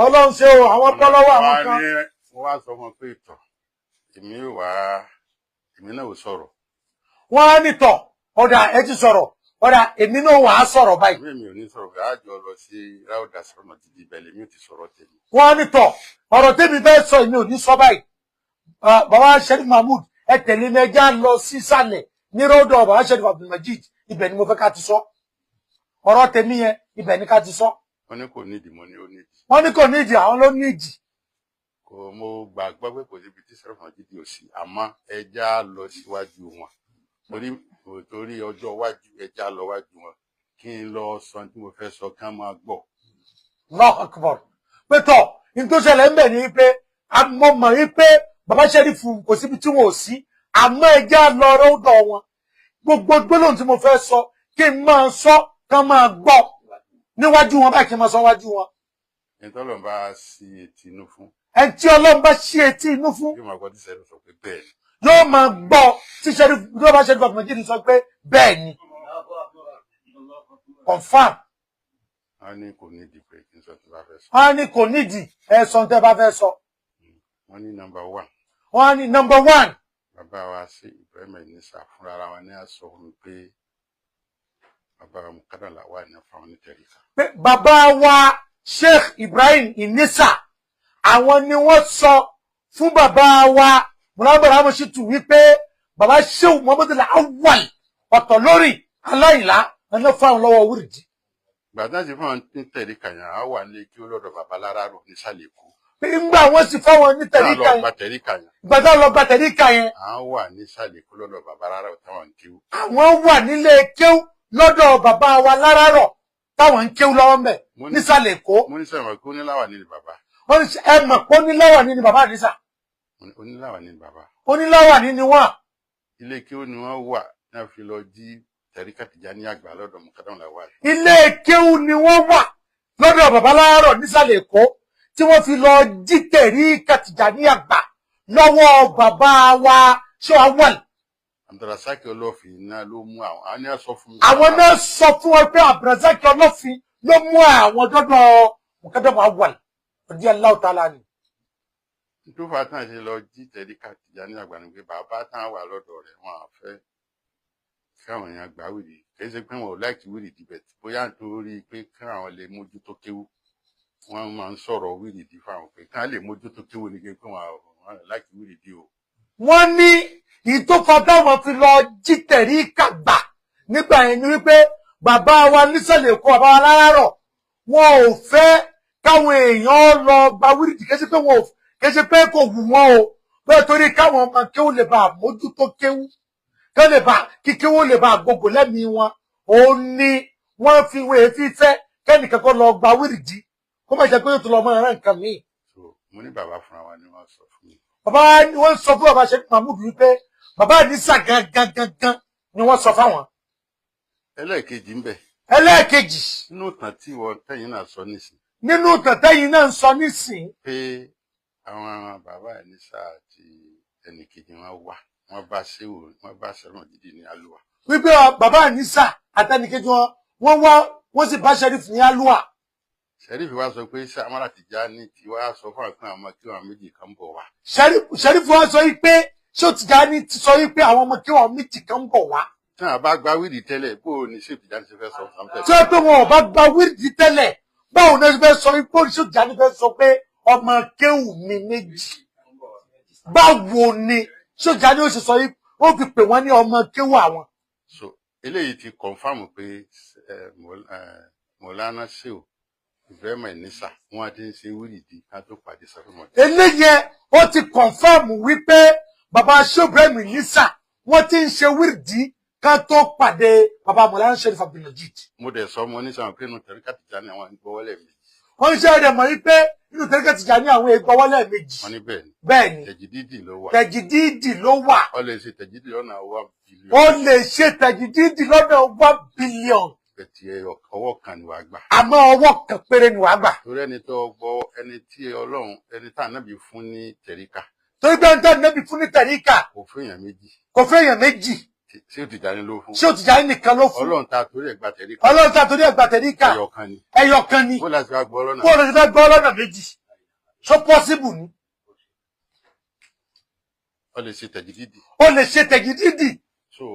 Ọlọ́run ṣe o, àwọn bọ́ lọ́wọ́ àwọn Wọ́n kan. Mo wá sọ fún wọn pé ìtọ̀ èmi wà, èmi náà ò sọ̀rọ̀. Wọ́n á ní tọ̀, ọ̀dà, ẹ ti sọ̀rọ̀, ọ̀dà, èmi náà wàá sọ̀rọ̀ báyìí. Èmi ò ní sọ̀rọ̀ pé àjọ lọ sí ráùdà sọ̀rọ̀ títí ibẹ̀ lèmi ò ti sọ̀rọ̀ tèmi. Wọ́n á ní tọ̀, ọ̀rọ̀ tèmi fẹ́ sọ, èmi ò ní sọ báyìí. Ah, bàbá Sherif Mahmood, ẹ tẹ̀lé mi, ẹjá lọ sísàlẹ̀ ní rọ́dọ̀ bàbá Sherif Abdulmajid, ibẹ̀ ni mo fẹ́ ká ti sọ ọ̀rọ̀ tèmi yẹn, ibẹ̀ ni ká ti sọ. Wọ́n ní kò nídìí, mo ní ó nídìí. Wọ́n ní kò nídìí, àwọn ló nídìí. Kò mo gbàgbọ́ pé kò síbi tí sọ̀rọ̀ títí ò sí, àmọ́ ẹja lọ síwájú wọn torí ọjọ́ iwájú, ẹja lọ wájú wọn kí n lọ sọ tí mo fẹ́ sọ kí wọ́n máa gbọ́. Allahu Akbar. Pé tọ̀, ní tó ṣẹlẹ̀ ń bẹ̀ ni pé mo mọ̀ wípé bàbá Sherif kò síbi tí wọn ò sí, àmọ́ ẹjá lọ rọ́dọ̀ wọn, gbogbo gbólóhùn tí mo fẹ́ sọ, kí n máa sọ kán máa gbọ́ níwájú wọn báyìí, kí n máa sọ wájú wọn. Ẹni tọ́lọ̀ bá sí etí inú fún, Ẹni tí Ọlọ́run bá ṣí etí inú fún, yóò máa gbọ́ tí sẹ́yìn sọ pé bẹ́ẹ̀ ni. Yóò máa gbọ́ tí Sherif yóò bá Sherif Abdulmajid sọ pé bẹ́ẹ̀ ni, confam. Wọ́n ní kò nídìí pé kí n sọ tí bá fẹ́ sọ. Wọ́n á ní kò nídìí, ẹ sọ tẹ́ bá fẹ́ sọ. Wọ́n ní number one, Wọ́n á ní number one, bàbá wa sí Ibrahim Enisa fúnra ara wọn ní a sọ fún mi pé bàbá wa Mukadam Lawal ní fáwọn onítẹ̀ríkà. Pé bàbá wa Sheikh Ibrahim Inisa, àwọn ni wọ́n sọ fún bàbá wa Muhammad Ramashitu wípé bàbá Sheikh Muhammad Awwal ọ̀tọ̀ lórí aláìlá ẹni fáwọn lọ́wọ́ wíìrìdì. Gbàdá sí fáwọn onítẹ̀ríkà yẹn, á wà ní kí ó lọ́dọ̀ bàbá Lárárò nísàlẹ̀ Èkó. Pé ńgbà wọ́n sì fáwọn ní Náà tẹ̀ríkà lọ yẹn, gba tẹ̀ríkà yẹn. Gbàdá lọ gba tẹ̀ríkà yẹn, À ń wà nísàlẹ̀ Èkó lọ́dọ̀ bàbá Lárárò táwọn ń kéwú. Àwọn wà nílé kéwú lọ́dọ̀ bàbá wa Lárárọ̀ táwọn ń kéwú lọ́wọ́ mbẹ̀ nísàlẹ̀ Èkó. Mo ní sọ̀rọ̀ pé oníláwà ní bàbá. Wọ́n ní ẹ mọ̀ pé oníláwà ní bàbá àdìsá. Mo ní oníláwà ní bàbá. Oníláwà ní wọ́n. Ilé kéwú ni wọ́n wà náà fi lọ jí tẹ̀ríkà Tìjàní àgbà lọ́dọ̀ Mukadam Lawal. Ilé kéwú ni wọ́n wà lọ́dọ̀ bàbá Lárárọ̀ nísàlẹ̀ Èkó tí wọ́n fi lọ jí tẹ̀ríkà Tìjàní àgbà lọ́wọ́ bàbá wa ṣé awal. Abdulrasaq Olófin náà ló mú àwọn, àwọn ní sọ fún mi. Àwọn náà sọ fún wọn pé Abdulrasaq Ọlọ́fin ló mú àwọn dọ́dọ̀ Mukadam Awal radiyallahu ta'ala ni. Tó fà tán ṣe lọ jí tẹ̀ríkà Tìjàní àgbà ni pé bàbá tán wà lọ́dọ̀ rẹ̀, wọn à fẹ́ káwọn èèyàn gbà wìrì. Kì í ṣe pé wọn ò like wìrì dìbẹ̀, bóyá nítorí pé káwọn lè mójútó kéwú, wọn máa ń sọ̀rọ̀ wìrì dì fáwọn pé káwọn lè mójútó kéwú ni, pé wọn ò like wìrì dì o. Wọ́n ní ìtòfà táwọn fi lọ jí tẹ̀ríkà gbà nígbà yẹn ni wípé bàbá wa nísàlẹ̀ Èkó, bàbá wa Lárárọ̀, wọn ò fẹ́ káwọn èèyàn lọ gba wíìrìdì. Kì í ṣe pé wọn ò, kì í ṣe pé kò wù wọ́n o, bẹ́ẹ̀ torí káwọn ọmọ kéwú lè bá mójútó kéwú, kí lè bá kí kéwú lè bá gbogbo lẹ́mìí wọn, òun ni wọ́n fi wọ́n èéfín fẹ́ kẹ́nìkan kó lọ gba wíìrìdì, kó má jẹ́ pé yóò tún lọ mọ́ ẹ̀rọ nǹkan míì. So mo ní bàbá fúnra wa ni wọ́n sọ fún mi. Bàbá ni wọ́n sọ fún bàbá Sheikh Mahmood wípé bàbá àdìsá gangan gangan ni wọ́n sọ fáwọn. Ẹlẹ́ẹ̀kejì ń bẹ. Ẹlẹ́ẹ̀kejì. Nínú ìtàn tí wọ́n tẹ̀yìn náà sọ nísìn, Nínú tẹ̀tẹ́yìn náà ń sọ nísìn, pé àwọn bàbá Ẹ̀nísà àti ẹnìkejì wọn wà, wọ́n bá ṣéwò, wọ́n bá sẹ́wọ̀n dídì ní alùwà. Wípé bàbá àdìsá àtẹnìkejì wọn, wọ́n wá, wọ́n sì bá Sheriff ní alùwà. Sẹ́rífì wá sọ pé Samara Tijani ti wá sọ fún àwọn ọmọ kí wọn méjì kan bọ̀ wá. Sheriff wá sọ wípé ṣé ó Tìjàní ti sọ wípé àwọn ọmọ kí wọn méjì kan bọ̀ wá. Tí wọn bá gba wíìdì tẹ́lẹ̀, bó o ní ṣé Tijani ṣe fẹ́ sọ fún àwọn Tí wọ́n pé wọn ò bá gba wíìdì tẹ́lẹ̀, báwo ni wọ́n fẹ́ sọ wípé ṣé Tìjàní fẹ́ sọ pé ọmọ kéwù mi méjì? Báwo ni ṣé Tìjàní ó sì sọ wípé ó fi pè wọ́n ní ọmọ kéwù àwọn? So eléyìí ti confirm pé Mọ̀lánà Ṣéò Ibrahim Enisa, wọn ti ń ṣe wíìdì ká tó pàdé sọfúnmọ. Eléyẹn ó ti confirm wípé bàbá Sheikh Ibrahim Nisa, wọ́n ti ń ṣe wíìdì ká tó pàdé bàbá Mọ̀lánà Sherif Abdulmajid. Mo dẹ̀ sọ mo ní sọ pé inú tẹ̀ríkà Tìjàní àwọn gbọ́wọ́lẹ̀ méjì. Wọ́n ń ṣe ẹ̀rẹ̀ mọ̀ wípé nínú tẹ̀ríkà Tìjàní, àwọn ègbọ́wọ́lẹ̀ méjì. Wọ́n ní bẹ́ẹ̀ ni. Bẹ́ẹ̀ ni. Tẹ̀jìdídì ló wà. Tẹ̀jìdídì ló wà. Ó lè ṣe tẹ̀jìdì lọ́nà 1 billion. Ó lè ṣe tẹ̀jìdídì lọ́nà 1 billion. Bẹ̀tì ọwọ́ kan ni wàá gbà. Àmọ́ ọwọ́ kan péré ni wàá gbà. Torí ẹni tó gbọ́, ẹni tí Ọlọ́run, ẹni tá ànábì fún ní tẹ̀ríkà, Torí pé ẹni tó nẹ́bí fún ní tẹ̀ríkà, kò fún èèyàn méjì. Kò fẹ́ èèyàn méjì. Ṣé Tìjàní ló fún? Ṣé Tìjàní nìkan ló fún? Ọlọ́run ta torí ẹ̀ gba tẹ̀ríkà. Ọlọ́run tá a torí ẹ̀ gba tẹ̀ríkà. Ẹyọ kan ni. Ẹyọ kan ni. Bó láti wá gbọ́ lọ́nà? Bó ló ti fẹ́ gbọ́ lọ́nà méjì? So possible ni? Ó lè ṣe tẹ̀jídìdì. Ó lè ṣe tẹ̀gídídì. So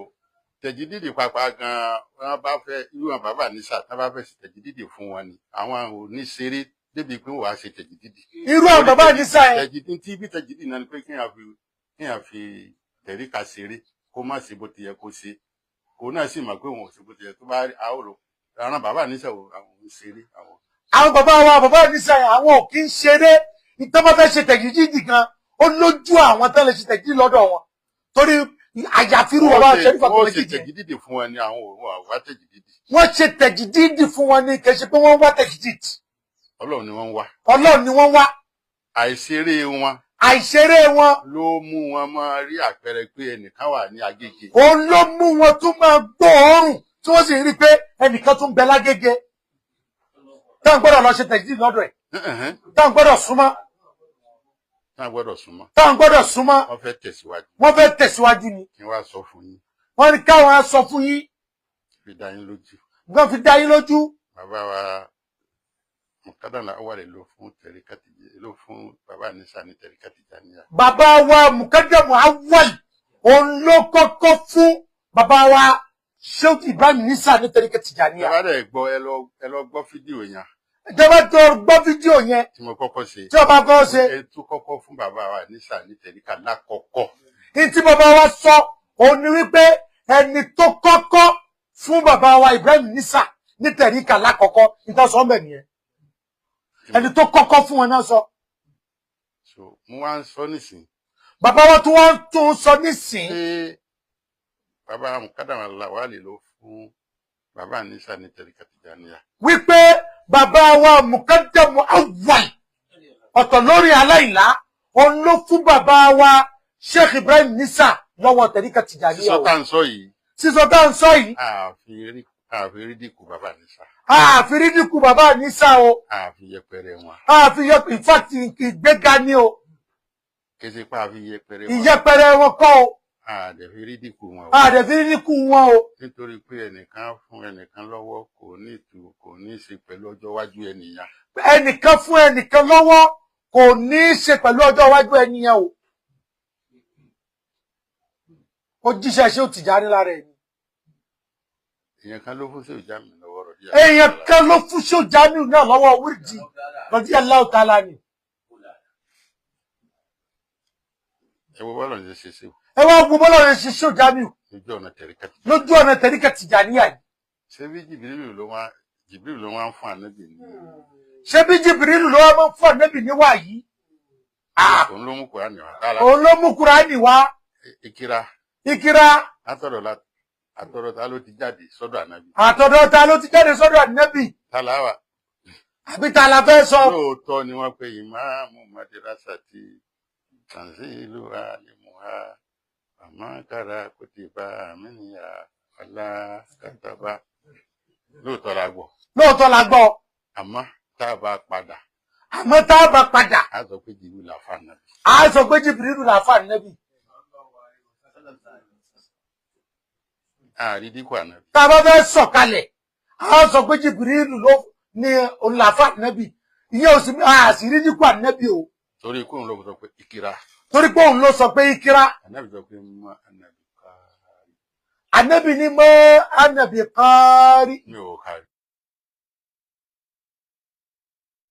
tẹ̀jídìdì pàápàá gan-an, wọ́n bá fẹ́ irú àwọn bàbá nísà tá bá fẹ́ ṣe tẹ̀jídìdì fún wọn ni, àwọn ò ní ṣeré débi pé wàá ṣe tẹ̀jídìdì. Irú àwọn bàbá nísà yẹn. Tẹ̀jídìdì tí bí tẹ̀jídìdì náà ni pé kéèyàn fi tẹ̀ríkà ṣeré, kó má ṣe bó ti yẹ kó ṣe, òun náà sì mọ̀ pé òun ò ṣe bó ti yẹ tó bá rí àwòrán àwọn bàbá nísà ò àwọn ò ń ṣeré àwọn. Àwọn bàbá wa, bàbá nísà yẹn, àwọn ò kí ń ṣeré. Ìtọ́ bá fẹ́ ṣe tẹ̀gídídì gan, ó lójú àwọn tán lè ṣe tẹ̀gídídì lọ́dọ̀ wọn, torí àyàfi irú bàbá Ṣẹ́rífà tó Wọ́n lè ṣe jìjì. tẹ̀jídìdì fún wọn ni, àwọn ò wá tẹ̀jídìdì. Wọ́n ṣe tẹ̀gídídì fún wọn ní, kì í ṣe pé wọ́n wá tẹ̀gídídì. Ọlọ́run ni wọ́n ń wá. Ọlọ́run ni wọ́n wá. Àìṣeré wọn Àìṣeré wọn ló mú wọn máa rí àpẹẹrẹ pé ẹnìkan wà ní Agége. Òun ló mú wọn tún máa gbọ́ òórùn tí wọ́n sì rí i pé ẹnìkan tún bẹ lágége táwọn gbọ́dọ̀ lọ ṣe tẹ̀gídídì lọ́dọ̀ ẹ̀, táwọn gbọ́dọ̀ súnmọ́. Táwọn gbọ́dọ̀ súnmọ́. Táwọn gbọ́dọ̀ súnmọ́. Wọ́n fẹ́ tẹ̀síwájú. Wọ́n fẹ́ tẹ̀síwájú ni. Kí n wá sọ fún yín. Wọ́n ní káwọn á sọ fún yín. Fi dá yín lójú. Wọ́n fi dá yín lójú. Bàbá wa Mùkádàlá wà lè ló fún tẹ̀ríkà ló fún bàbá Ànísà ní tẹ̀ríkà Tìjàníyà. Bàbá wa Mukadamu Awal, òun ló kọ́kọ́ fún bàbá wa Sheikh Ibrahim Nisa ní tẹ̀ríkà Tìjàníyà. Bàbá rẹ̀ gbọ́, ẹ lọ gbọ́ fídíò yẹn. Ìjọba tó gbọ́ fídíò yẹn. Tí mo kọ́kọ́ ṣe. Tí ọba kọ́ ṣe. Ẹ tó kọ́kọ́ fún bàbá wa Ànísà ní tẹ̀ríkà lákọ̀ọ́kọ́. Ní tí bàbá wa sọ òun ni wípé ẹni tó kọ́kọ́ fún bàbá wa Ibrahim Nisa ní tẹ̀ríkà lákọ̀ọ́kọ́, nítorí sọ ọ́nbẹ̀ nìyẹn, ẹni tó kọ́kọ́ fún wọn náà sọ. So mo wá ń sọ nísìnyí. Bàbá wa tó wọ́n tún sọ nísìn. Pé bàbá Mùkádàmá Làwálì ló fún bàbá Ànísà ní tẹ̀ríkà Tìjàníyà. Wípé bàbá wa Mukadamu Awwal ọ̀tọ̀ lórí aláìlá, òun ló fún bàbá wa Sheikh Ibrahim Nisa lọ́wọ́ tẹ̀ríkà Tìjàníyà. Sísọ o tá à ń sọ yìí, Sísọ tá à ń sọ yìí, àfi rí dínkù bàbá Ànísà. Àfi rí dínkù bàbá Nisa o. Àfi yẹpẹrẹ wọn. Àfi yẹ, in fact, ìgbéga ni o. Kése pé àfi yẹpẹrẹ wọn. Ìyẹpẹrẹ wọn kọ́ o. Àdẹ̀fi rí dínkù wọn o. Àdẹ̀fi rí dínkù wọn o. Nítorí pé ẹnìkan fún ẹnìkan lọ́wọ́ kò ní ìtù, kò ní í ṣe pẹ̀lú ọjọ́ iwájú ẹnìyàn. Ẹnìkan fún ẹnìkan lọ́wọ́ kò ní í ṣe pẹ̀lú ọjọ́ iwájú ẹnìyẹn o. Ó jíṣẹ́ ṣé ó Tìjàní lára ẹ̀ ni. Èèyàn kan ló fún sí ìjà mi lọ́wọ́ rọ̀ díẹ̀. Èèyàn kan ló fún ṣé Jamiu náà lọ́wọ́ wíìdì lọ́dí aláwọ̀ tààlà ni. Ẹ wo bọ́ọ̀lù ní ṣe ṣe. Ẹ wá wo bọ́lá rẹ̀ ṣe ṣé Jamiu lójú ọ̀nà tẹ̀ríkà. Lójú ọ̀nà tẹ̀ríkà Tìjàníyà yìí. Ṣé bí Jìbìrìlù ló wá ń fún ànábì ní? Ṣé bí Jìbìrìlù ló wá máa ń fún ànábì níwà yìí? Òun ló mú Kùránì wá tààrà. Òun ló mú Kùránì wá. Ìkira. Ìkira. Látọ̀dọ̀ àtọ̀dọ̀ ta ló ti jáde sọ́dọ̀ ànábì? Àtọ̀dọ̀ ta ló ti jáde sọ́dọ̀ ànábì? Tálá wà. Àbí ta la fẹ́ sọ? Lóòótọ́ ni wọ́n pe ìmáàmù madrasa ti tanzilu alimuha àmọ́ kutiba àmìnira ọlá kàtàbà, lóòótọ́ la gbọ́. Lóòótọ́ la gbọ́. Àmọ́ tá a bá padà, Àmọ́ tá a bá padà, a sọ pé jìbìrì là fà nàbì. A sọ pé Jìbìrìlù là fà ànábì. Àrí dínkù ànábì. Tá a bá fẹ́ sọ̀kalẹ̀, a sọ pé Jìbìrìlù ló ní òun là fà ànábì. Ìyẹn ò sì àṣírí dínkù ànábì o. Torí kóun ló sọ pé ìkira. Torí pé òun ló sọ pé ìkira. Ànábì sọ pé mọ ànábì kárí. Ànábì ní mọ́ ànábì kárí. Mi ò kárí.